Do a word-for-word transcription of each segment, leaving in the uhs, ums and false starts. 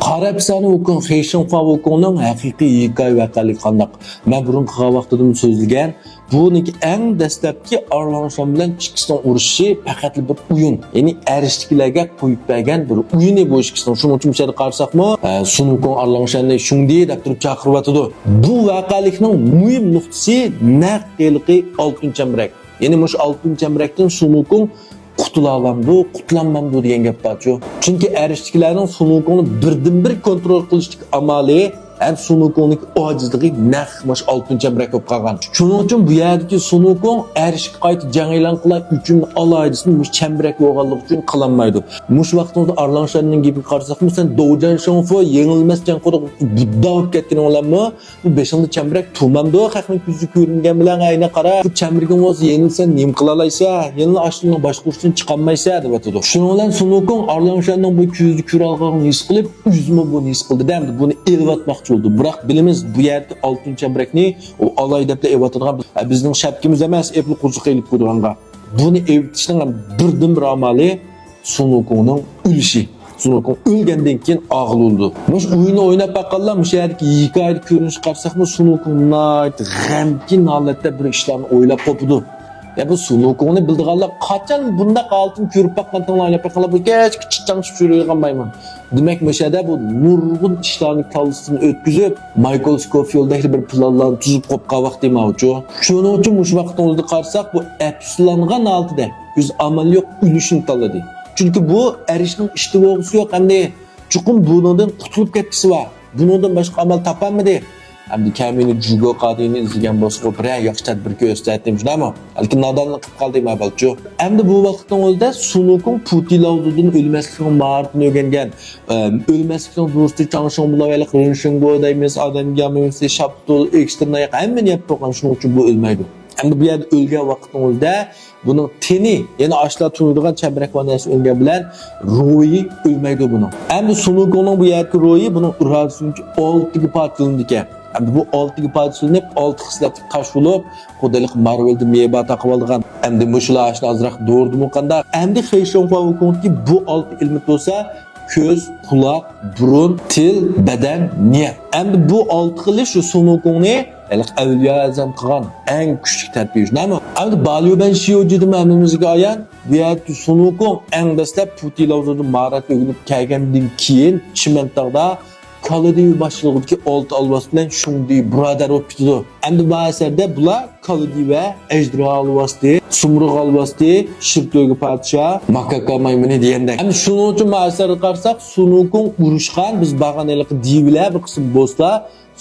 قارا ئەپسانە ۋۇكوڭ، خېي شىڭخۇا ۋۇكوڭنىڭ ھەقىقىي ھېكايە ۋەقەلىكى قانداق؟ مەن بۇرۇن قىلغان ۋاقتىدىمۇ سۆزلىگەن. بۇنىڭكى ئەڭ دەسلەپكى ئارلاڭشان بىلەن چىكىسنىڭ ئۇرۇشۇشى پەقەتلا بىر ئويۇن. يەنى ئەرشتىكىلەرگە قويۇپ بەرگەن بىر ئويۇنى بۇ ئىككىسىنىڭ. شۇنىڭ ئۈچۈن بۇ يەردە قارىساقمۇ، ئە، سۇن ۋۇكوڭ ئارلاڭشاننى شۇڭدى دەپ تۇرۇپ چاقىرىۋاتىدۇ. بۇ ۋەقەلىكنىڭ مۇھىم نۇقتىسى نەق ھېلىقى ئالتۇن چەمبىرەك. يەنى مۇشۇ ئالتۇن چەمبىرەكتىن سۇن ۋۇكوڭ قۇتۇلالامدۇ، قۇتۇلالمامدۇ دېگەن گەپ بارچۇ. چۈنكى ئەرشتىكىلەرنىڭ سۇن ۋۇكوڭنى بىردىنبىر كونترول قىلىشتىكى ئامالى ھەم سۇن ۋۇكوڭنىڭكى ئاجىزلىقى نەق مۇشۇ ئالتۇن چەمبىرەك بولۇپ قالغان. شۇنىڭ ئۈچۈن بۇ يەردىكى سۇن ۋۇكوڭ ئەرشكە قايتا جەڭ ئېلان قىلار ئۈچۈن ئالاھىدىسىنى مۇشۇ چەمبىرەك بولغانلىقى ئۈچۈن قىلالمايدۇ. مۇشۇ ۋاقتىڭىزدا ئارلاڭشاننىڭ گېپىگە قارىساقمۇ، سەن داۋجيەن شوڭفې يېڭىلمەس جەڭ قۇرۇق بۇددا بولۇپ كەتكىنىڭ بىلەنمۇ، بۇ بېشىڭدا چەمبىرەك تۇرمامدۇ، خەقنىڭ كۆزىگە كۆرۈنگەن بىلەن ئەينە قارا. بۇ چەمبىرىكىڭ بولسا يېنىلسا نېمە قىلالايسەن؟ يەنىلا ئاشۇنىڭ باشقۇرۇشىدىن چىقالمايسەن دەۋاتىدۇ. شۇنىڭ بىلەن سۇن ۋۇكوڭ ئارلاڭشاننىڭ بۇ كۆزىدە كۆرۈۋالغانلىقىنى ھېس قىلىپ، ئۆزىمۇ بۇنى ھېس قىلدى-دە، ئەمدى بۇنى ئېلىۋاتماقچى بولدى. بىراق بىلىمىز، بۇ يەردىكى ئالتۇن چەمبىرەكنى ئۇ ئالاي دەپلا ئېلىۋاتىدىغان، بىزنىڭ شەپكىمىز ئەمەس، ئېپلا قورسىقى ئېلىپ قويىدىغانغا. بۇنى ئېلىۋېتىشنىڭ بىردىنبىر ئامالى سۇن ۋۇكوڭنىڭ ئۆلۈشى. سۇن ۋۇكوڭ ئۆلگەندىن كېيىن ئاغىلى ئۆلىدۇ. مۇشۇ ئويۇننى ئويناپ باققانلار مۇشۇ يەردىكى ھېكايىدە كۆرۈنۈشىگە قارىساقمۇ، سۇن ۋۇكوڭ ناھايىتى غەمكىن ھالەتتە بىر ئىشلارنى ئويلاپ قوپىدۇ. يا بۇ سۇن ۋۇكوڭنى بىلىدىغانلار قاچان بۇنداق ھالىتىنى كۆرۈپ باققانتىڭلار، ئويلاپ باققانلار، بۇ كەچكە چىقچاڭشىپ يۈرىدىغان مايمۇن. دېمەك، مۇشۇ يەردە بۇ نۇرغۇن ئىشلارنى كاللىسىدىن ئۆتكۈزۈپ، مايكل سكوفىلدەك بىر پىلانلارنى تۈزۈپ قوپقان ۋاقتى ماۋۇچۇ. شۇنىڭ ئۈچۈن مۇشۇ ۋاقتىڭىزدا قارىساق، بۇ ئەپسۇسلانغان ھالىتىدە، كۆزى ئامال يوق ئۆلۈشنى تاللىدى. چۈنكى بۇ ئەرشنىڭ ئىشتىۋى بولغۇسى يوق، ئەمدى چوقۇم بۇنىڭدىن قۇتۇلۇپ كەتكۈسى بار. بۇنىڭدىن باشقا ئامال تاپالمىدى. ئەمدى كەمىنى جۇگو قادىنى ئىزدىگەن بولسىغۇ، بىرەر ياخشى تەدبىر كۆرسەتتىم، شۇنداقمۇ؟ بەلكىم نادانلىق قىلىپ قالدى ما بالىچۇ. ئەمدى بۇ ۋاقىتنىڭ ئۆزىدە سۇنۇكۇڭ پۇتى لاۋزۇدىن ئۆلمەسلىكنىڭ ماھارىتىنى ئۆگەنگەن، ئەم، ئۆلمەسلىكنىڭ دۇرۇسى چاڭشىڭ بۇلاۋېلىق، رېنشىنگو دەيمىز، ئادەم گامىسى، شاپتۇل، ئېكسترا ناياق، ھەممىنى يەپ بولغان، شۇنىڭ ئۈچۈن بۇ ئۆلمەيدۇ. ئەمدى بۇ يەردە ئۆلگەن ۋاقىتنىڭ ئۆزىدە بۇنىڭ تېنى، يەنى ئاشۇلار تونۇيدىغان چەمبىرەك بار نەرسە ئۆلگەن بىلەن روھى ئۆلمەيدۇ بۇنىڭ. ئەمدى سۇنۇكۇڭنىڭ بۇ يەردىكى روھى بۇنىڭ ئىرادىسىنىڭ ئالتىگە پارچىلىنىدىكەن. ئەمدى بۇ ئالتىگە پارچىلىنىپ، ئالتە خىسلەتلىك تاش بولۇپ، خۇددى مارۋېلدا مېۋە تاقىۋالىدىغان. ئەمدى مۇشۇلار ئاشۇنى ئازراق دورىدىمۇ قانداق؟ ئەمدى خېي شوڭخۇا ۋۇكوڭدىكى بۇ ئالتە ئېلېمېنت بولسا، كۆز، قۇلاق، بۇرۇن، تىل، بەدەن، نىيەت. ئەمدى بۇ ئالتە خىلى شۇ سۇنۇكۇڭنى ھېلىقى ئەۋلىيا ئەزەم قىلغان ئەڭ كۈچلۈك تەربىيە. نېمە؟ ئەمدى باليۇبەن شيوجىدىمۇ ھەممىمىزگە ئايان، بۇ يەردىكى سۇنۇكۇڭ ئەڭ دەسلەپ پۇتى لاۋزۇدىن ماھارەت ئۆگىنىپ كەلگەندىن كېيىن، چىمەنتاغدا كالىدىۋى باشچىلىقىدىكى ئالتە ئالۋاس بىلەن شۇڭدى بۇرادەر بولۇپ كېتىدۇ. ئەمدى بۇ ئەسەردە بۇلار كالىدىۋە، ئەجدىھا ئالۋاستى، سۇمرۇغ ئالۋاستى، شىرتۆگە پادىشاھ، ماكاكا مايمۇنى دېگەندەك. ئەمدى شۇنىڭ ئۈچۈن بۇ ئەسەرگە قارىساق، سۇنۇكۇڭ ئۇرۇشقان، بىز بارغان ھېلىقى دىۋىلەر بىر قىسىم بوسلار،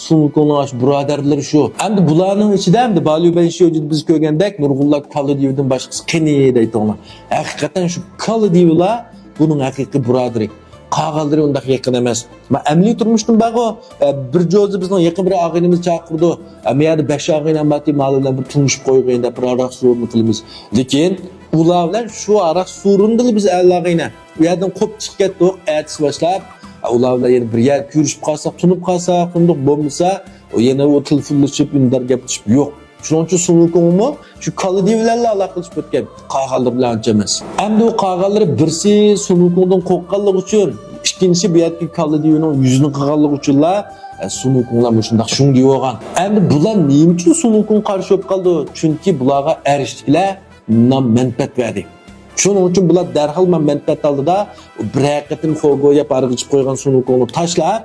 سۇنۇكۇڭنىڭ ئاشۇ بۇرادەرلىرى شۇ. ئەمدى بۇلارنىڭ ئىچىدە ئەمدى باليۇبەن شيوجىدا بىز كۆرگەندەك نۇرغۇنلار كالىدىۋىدىن باشقىسى قېنى دەيدىغانلار. ھەقىقەتەن شۇ كالىدىۋىلار بۇنىڭ ھەقىقىي بۇرادىرى. قالغانلىرى ئۇنداق يېقىن ئەمەس. ما ئەمەلىي تۇرمۇشتىن بارغۇ، ئە، بىر جوزى بىزنىڭ يېقىن بىر ئاغىنىمىز چاقىرىدۇ. ئە، ما يەردە بەش ئاغىنەم بارتى، مالار بىلەن بىر تونۇشۇپ قويغىن دەپ بىر ھاراق سورۇنى قىلىمىز. لېكىن ئۇلار بىلەن شۇ ھاراق سورۇندىلا بىز ئەللى ئاغىنە. ئۇ يەردىن قوپ چىقىپ كەتتۇق، ئەتىسى باشلاپ. ئۇلار بىلەن يەنە بىر يەر كۆرۈشۈپ قالساق، تونۇپ قالساق، تونۇدۇق، بولمىسا، يەنە ئۇ تېلېفونلىشىپ، ئۈندىدار گەپلىشىپ يوق. شۇنىڭ ئۈچۈن سۇنۇكۇڭمۇ شۇ كالىدى بىلەنلا ئالاقىلىشىپ ئۆتكەن. قالغانلىرى بىلەن ئانچە ئەمەس. ئەمدى ئۇ قالغانلىرى بىرسى سۇنۇكۇڭدىن قورققانلىقى ئۈچۈن، ئىككىنچىسى بۇ يەردىكى كالىدىنىڭ يۈزىنى قىلغانلىقى ئۈچۈنلا، ئە، سۇنۇكۇڭلار مۇشۇنداق شۇڭدى بولغان. ئەمدى بۇلار نېمە ئۈچۈن سۇنۇكۇڭغا قارشى بولۇپ قالدى؟ چۈنكى بۇلارغا ئەرشتىكىلەر نام مەنپەئەت بەردى. شۇنىڭ ئۈچۈن بۇلار دەرھال مەنپەئەت ئالدىدا بىرەر قېتىم خوگو يەپ ئارىغا ئىچىپ قويغان سۇنۇكۇڭنى تاشلاپ،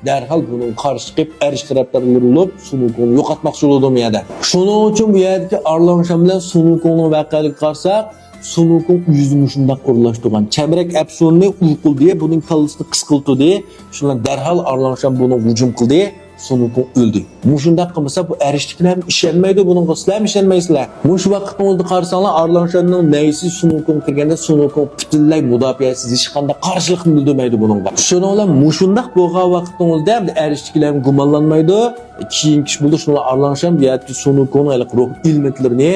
دەرھال بۇنىڭغا قارشى چىقىپ، ئەرش تەرەپدارلىرى بولۇپ، سۇنۇكۇڭنى يوقاتماقچى بولىدۇ بۇ يەردە. شۇنىڭ ئۈچۈن بۇ يەردىكى ئارلاڭشان بىلەن سۇنۇكۇڭنىڭ ۋەقەلىكىگە قارىساق، سۇنۇكۇڭ ئۆزىنى مۇشۇنداق ئورۇنلاشتۇرغان. چەمبىرەك ئەپسۇنىنى ئۇل قىلدى، بۇنىڭ كاللىسىنى قىسقىلتىدى. شۇنىڭ دەرھال ئارلاڭشان بۇنىڭغا ھۇجۇم قىلدى. سۇنۇكۇڭ ئۆلدى. مۇشۇنداق قىلمىسا، بۇ ئەرشتىكىلەرمۇ ئىشەنمەيدۇ بۇنىڭغا. سىلەرمۇ ئىشەنمەيسىلەر. مۇشۇ ۋاقىتنىڭ ئۆزىدە قارىساڭلار، ئارلاڭشاننىڭ نەيسى سۇنۇكۇڭ كىرگەندە، سۇنۇكۇڭ پۈتۈنلەي مۇداپىئەسىز، ھېچقانداق قارشىلىقنى بىلدۈرمەيدۇ بۇنىڭغا. شۇنىڭ بىلەن مۇشۇنداق بولغان ۋاقىتنىڭ ئۆزىدە ئەمدى ئەرشتىكىلەرمۇ گۇمانلانمايدۇ. كېيىنكى ئىش بولۇش، شۇنىڭ ئارلاڭشان بۇ يەردىكى سۇنۇكۇڭنىڭ ھېلىقى روھ ئېلېمېنتلىرىنى،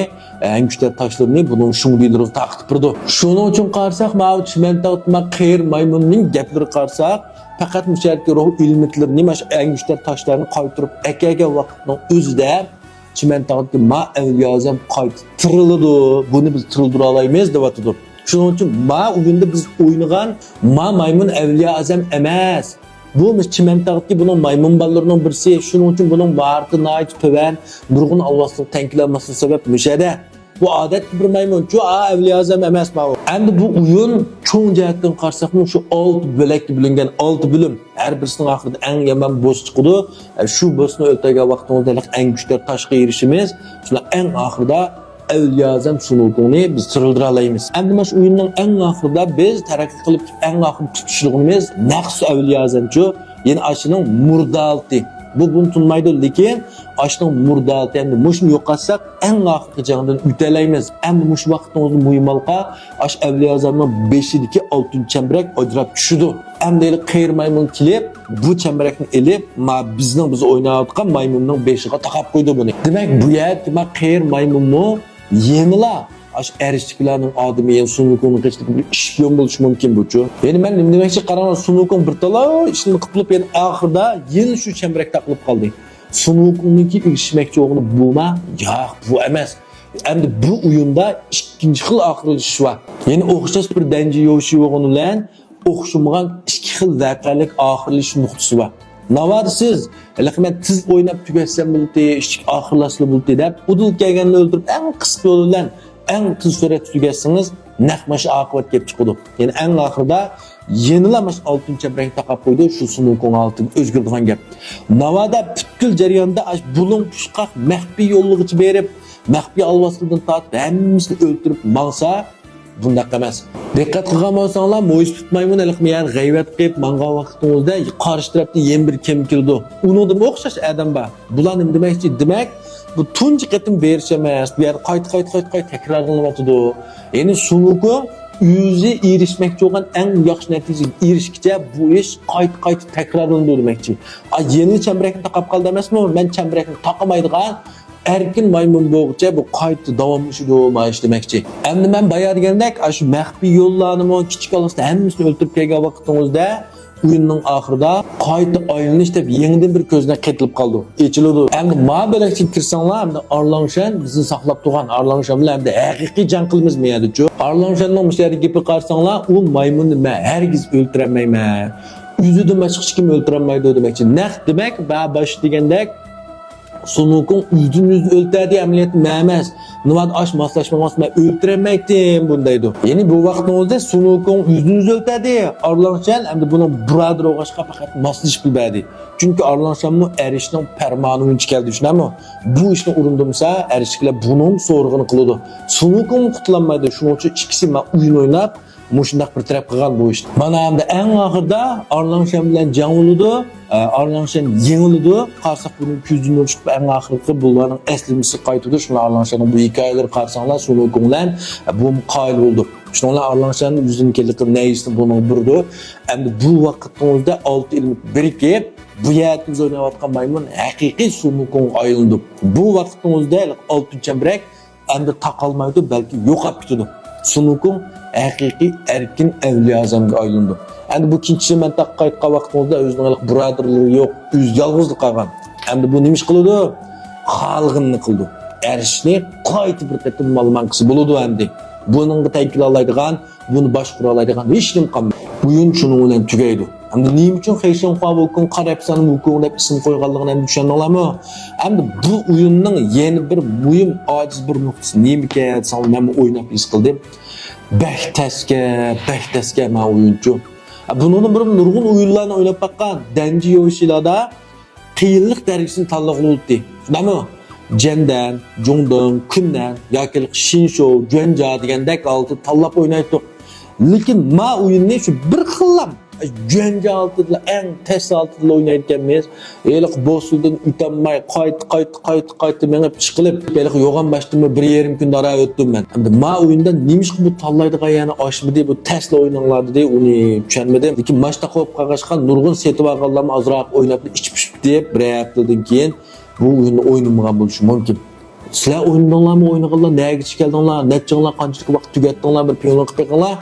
ئەڭ كۈچلۈك تاشلىرىنى بۇنىڭ شۇڭدىلىرىغا تارقىتىپ بېرىدۇ. شۇنىڭ ئۈچۈن قارىساق، ماۋۇ چىمەنتاغدىكى قېرى مايمۇننىڭ گەپلىرىگە قارىساق، پەقەت مۇشۇ يەردىكى روھ ئېلېمېنتلىرىنى، مانا شۇ ئەڭ كۈچلۈك تاشلارنى قايتۇرۇپ ئەكەلگەن ۋاقىتنىڭ ئۆزىدە چىمەنتاغدىكى ما ئەۋلىيا ئەزەم قايتا تىرىلىدۇ، بۇنى بىز تىرىلدۈرەلەيمىز دەۋاتىدۇ. شۇنىڭ ئۈچۈن ما ئويۇندا بىز ئوينىغان ما مايمۇن ئەۋلىيا ئەزەم ئەمەس. بۇ مۇشۇ چىمەنتاغدىكى بۇنىڭ مايمۇن بالىلىرىنىڭ بىرسى، شۇنىڭ ئۈچۈن بۇنىڭ ماھارىتى ناھايىتى تۆۋەن، نۇرغۇن ئالۋاستىلىق تەڭ كېلەلمەسلىك سەۋەب مۇشۇ يەردە. بۇ ئادەتتىكى بىر مايمۇنچۇ، ئا، ئەۋلىيا ئەزەم ئەمەس ماۋۇ. ئەمدى بۇ ئويۇن چوڭ جەھەتتىن قارىساقمۇ شۇ ئالتە بۆلەككە بۆلۈنگەن، ئالتە بۆلۈم. ھەر بىرسىنىڭ ئاخىرىدا ئەڭ يامان بوس چىقىدۇ. ئە، شۇ بوسنى ئۆلتۈرگەن ۋاقتىڭىزدا ھېلىقى ئەڭ كۈچلۈك تاشقا ئېرىشىمىز. شۇنداق ئەڭ ئاخىرىدا ئەۋلىيا ئەزەم سۇنۇكۇڭنى بىز تىرىلدۈرالايمىز. ئەمدى مانا شۇ ئويۇننىڭ ئەڭ ئاخىرىدا بىز تەرەققىي قىلىپ ئەڭ ئاخىرى تۇتۇشىدىغىنىمىز نەقس ئەۋلىيا ئەزەمچۇ. يەنى ئاشۇنىڭ مۇردالىتى. بۇ بۇنى تونۇمايدۇ، لېكىن ئاشۇنىڭ مۇردالىتى. ئەمدى مۇشۇنى يوقاتساق ئەڭ ئاخىرقى جەڭدىن ئۆتەلەيمىز. ئەمدى مۇشۇ ۋاقتىڭىزدا مۇھىم ھالقا ئاشۇ ئەۋلىيا ئەزەمنىڭ بېشىدىكى ئالتۇن چەمبىرەك ئاجراپ چۈشىدۇ. ئەمدى ھېلى قېرى مايمۇن كېلىپ، بۇ چەمبىرەكنى ئېلىپ، ما بىزنىڭ بىز ئويناۋاتقان مايمۇننىڭ بېشىغا تاقاپ قويدى بۇنى. دېمەك، بۇ يەردىكى ما قېرى مايمۇنمۇ يەنىلا ئاشۇ ئەرشتىكىلەرنىڭ ئادىمى، يەنى سۇنۇكۇڭنىڭ قېشىدىكى بىر ئىشپىيون بولۇشى مۇمكىن بۇچۇ. يەنى مەن نېمە دېمەكچى، قاراڭلار، سۇنۇكۇڭ بىر تالاي ئىشنى قىلىپ، يەنە ئاخىرىدا يەنە شۇ چەمبىرەكتە قېلىپ قالدى. سۇنۇكۇڭنىڭكى ئېرىشمەكچى بولغىنى بۇما؟ ياق، بۇ ئەمەس. ئەمدى بۇ ئويۇندا ئىككىنچى خىل ئاخىرلىشىش بار. يەنى ئوخشاش بىر دەنجى يوشى بولغىنى بىلەن ئوخشىمىغان ئىككى خىل ۋەقەلىك ئاخىرلىشىش نۇقتىسى بار. ناۋادا سىز، ھېلىقى مەن تېز ئويناپ تۈگەتسەم بولدى، ئىشىك ئاخىرلاشسىلا بولدى دەپ، ئۇدۇل كەلگەننى ئۆلتۈرۈپ، ئەڭ قىسقا يولى بىلەن ئەڭ تېز سۈرئەتتە تۈگەتسىڭىز، نەق مانا شۇ ئاقىۋەت كېلىپ چىقىدۇ. يەنى ئەڭ ئاخىرىدا يەنىلا مانا شۇ ئالتۇن چەمبىرەكنى تاقاپ قويىدۇ، شۇ سۇنۇكۇڭ ھالىتىگە ئۆزگىرىدىغان گەپ. ناۋادا پۈتكۈل جەرياندا ئاشۇ بۇلۇڭ پۇچقاق مەخپىي يوللىغىچە بېرىپ، مەخپىي ئالۋاستىلىدىن تارتىپ ھەممىسىنى ئۆلتۈرۈپ ماڭسا، بۇنداق ئەمەس. دىققەت قىلغان بولساڭلار، مويسىپىت مايمۇن ھېلىقى يەنە غەيۋەت قىلىپ ماڭغان ۋاقتىڭىزدا قارشى تەرەپتە يەنە بىر كېمە كېلىدۇ. ئۇنىڭدىمۇ ئوخشاش ئادەم بار. بۇلار نېمە دېمەكچى؟ دېمەك، بۇ تۇنجى قېتىم بېرىش ئەمەس. بۇ يەردە قايتا، قايتا، قايتا، قايتا تەكرارلىنىۋاتىدۇ. يەنى سۇنۇكۇڭ ئۆزى ئېرىشمەكچى بولغان ئەڭ ياخشى نەتىجىگە ئېرىشكىچە بۇ ئىش قايتا، قايتا تەكرارلىنىدۇ دېمەكچى. ئا، يەنىلا چەمبىرەكنى تاقاپ قالدى ئەمەسمۇ؟ مەن چەمبىرەكنى تاقىمايدىغان ئەركىن مايمۇن بولغۇچە بۇ قايتا داۋاملىشىدۇ، مانا شۇ دېمەكچى. ئەمدى مەن بايا دېگەندەك، ئاشۇ مەخپىي يوللارنىمۇ، كىچىك ئالۋاستىنى ھەممىسىنى ئۆلتۈرۈپ كەلگەن ۋاقتىڭىزدا، ئويۇننىڭ ئاخىرىدا قايتا ئايلىنىش دەپ يېڭىدىن بىر كۆزنەك قېتىلىپ قالىدۇ، ئېچىلىدۇ. ئەمدى ما بۆلەكچىگە كىرسەڭلار، ئەمدى ئارلاڭشەن بىزنى ساقلاپ تۇرغان. ئارلاڭشەن بىلەن ئەمدى ھەقىقىي جەڭ قىلىمىز مۇ يەردىچۇ. ئارلاڭشەننىڭ مۇشۇ يەردىكى گېپىگە قارىساڭلار، ئۇ مايمۇننى مەن ھەرگىز ئۆلتۈرەلمەيمەن. ئۆزىدىن باشقا ھېچكىم ئۆلتۈرەلمەيدۇ دېمەكچى. نەق دېمەك، باشتا دېگەندەك، سۇنۇكۇڭ ئۆزىدىن ئۆزى ئۆلتۈردى، ئەمەلىيەتتە مەن ئەمەس. نېمادا ئاش ماسلاشمىغانسىز، مەن ئۆلتۈرەلمەيتتىم بۇنى دەيدۇ. يەنى بۇ ۋاقىتنىڭ ئۆزىدە سۇنۇكۇڭ ئۆزىدىن ئۆزى ئۆلتۈردى. ئارلاڭشەن ئەمدى بۇنىڭ بۇرادىرى بولغاچقا پەقەت ماسلىشىپ بىلىپ بەردى. چۈنكى ئارلاڭشەنمۇ ئەرشنىڭ پەرمانى بويىچە كەلدى، شۇنداقمۇ؟ بۇ ئىشنى ئورۇندىمىسا، ئەرشتىكىلەر بۇنىڭ سورىقىنى قىلىدۇ. سۇنۇكۇڭمۇ قۇتۇلالمايدۇ. شۇنىڭ ئۈچۈن ئىككىسى مەن ئويۇن ئويناپ، مۇشۇنداق بىر تەرەپ قىلغان بۇ ئىشنى. مانا ئەمدى ئەڭ ئاخىرىدا ئارلاڭشەن بىلەن جەڭ بولىدۇ. ئە، ئارلاڭشەن يېڭىلىدۇ. قارىساق بۇنىڭ كۆزىدىن ئۇچۇپ ئەڭ ئاخىرقى بۇلارنىڭ ئەسلىمىسى قايتىدۇ. شۇڭا ئارلاڭشەننىڭ بۇ ھېكايىلىرى قارىساڭلار، سۇنۇكۇڭ بىلەن، ئە، بۇمۇ قايىل بولىدۇ. شۇنىڭ بىلەن ئارلاڭشەن ئۆزىنىڭ كېلىقى نەيىسىنى بۇنىڭغا بېرىدۇ. ئەمدى بۇ ۋاقىتنىڭ ئۆزىدە ئالتە ئېلېمېنت بىرىكىپ، بۇ يەردە بىز ئويناۋاتقان مايمۇن ھەقىقىي سۇنۇكۇڭغا ئايلىنىدۇ. بۇ ۋاقىتنىڭ ئۆزىدە ئالتۇن چەمبىرەك ئەمدى تاقالمايدۇ، بەلكى يوقاپ كېتىدۇ. سۇنۇكۇڭ ھەقىقىي ئەركىن ئەۋلىيا ئەزەمگە ئايلىنىدۇ. ئەمدى بۇ كىنچى چىمەنتاغقا قايتقان ۋاقتىڭىزدا ئۆزىنىڭ ھېلىقى بۇرادەرلىرى يوق، ئۆزى يالغۇزلا قالغان. ئەمدى بۇ نېمە ئىش قىلىدۇ؟ خالىغىنىنى قىلىدۇ. ئەرشنى قايتا بىر قېتىم مالىمان قىلسا بولىدۇ ئەمدى. بۇنىڭغا تەڭ كېلەلەيدىغان، بۇنى باشقۇرالايدىغان ھېچنېمە قالمايدۇ. ئويۇن شۇنىڭ بىلەن تۈگەيدۇ. ئەمدى نېمە ئۈچۈن خېشېنخۇا ۋۇكۇڭ، قارا ئەپسانە ۋۇكۇڭ دەپ ئىسىم قويغانلىقىنى ئەمدى چۈشەندىڭلارمۇ؟ ئەمدى بۇ ئويۇننىڭ يەنە بىر مۇھىم ئاجىز بىر نۇقتىسى نېمىكەن دېسەڭلار، مەنمۇ ئويناپ ھېس قىلدىم. بەك تەسكە، بەك تەسكە مەن ئويۇنچۇ. بۇنىڭدىن بۇرۇن نۇرغۇن ئويۇنلارنى ئويناپ باققان دەنجى يوشىلاردا قىيىنلىق دەرىجىسىنى تاللىغىلى بولاتتى. شۇنداقمۇ؟ جەندەن، جۇڭدېڭ، كۈندەن ياكى شىنشو، جۈەنجا دېگەندەك ھالەتتە تاللاپ ئوينايتتۇق. لېكىن ما ئويۇننى شۇ بىر خىللا جۈەنجا ھالىتىدىلا، ئەڭ تەس ھالىتىدىلا ئوينايدىكەنمىز. ھېلىقى بوسسىدىن ئۆتەلمەي، قايتا، قايتا، قايتا، قايتا مېڭىپ، ئىشقىلىپ، ھېلىقى يوغان باشتىمۇ بىر يېرىم كۈن دارا ئۆتتۈم مەن. ئەمدى ما ئويۇندا نېمىشقا بۇ تاللايدىغان يەرنى ئاچمىدى، بۇ تەسلا ئويناڭلار دېدى، ئۇنى چۈشەنمىدىم. لېكىن ماچتا قويۇپ قالغاچقا نۇرغۇن سېتىۋالغانلارمۇ ئازراق ئويناپ، ئىچ پۇشۇپ دەپ، بىر ھەپتىدىن كېيىن بۇ ئويۇننى ئوينىمىغان بولۇشى مۇمكىن. سىلەر ئوينىدىڭلارمۇ، ئوينىغانلار نەگىچە كەلدىڭلار، نەچچىڭلار قانچىلىك ۋاقىت تۈگەتتىڭلار، بىر پىڭلىق قىلىپ بېقىڭلار.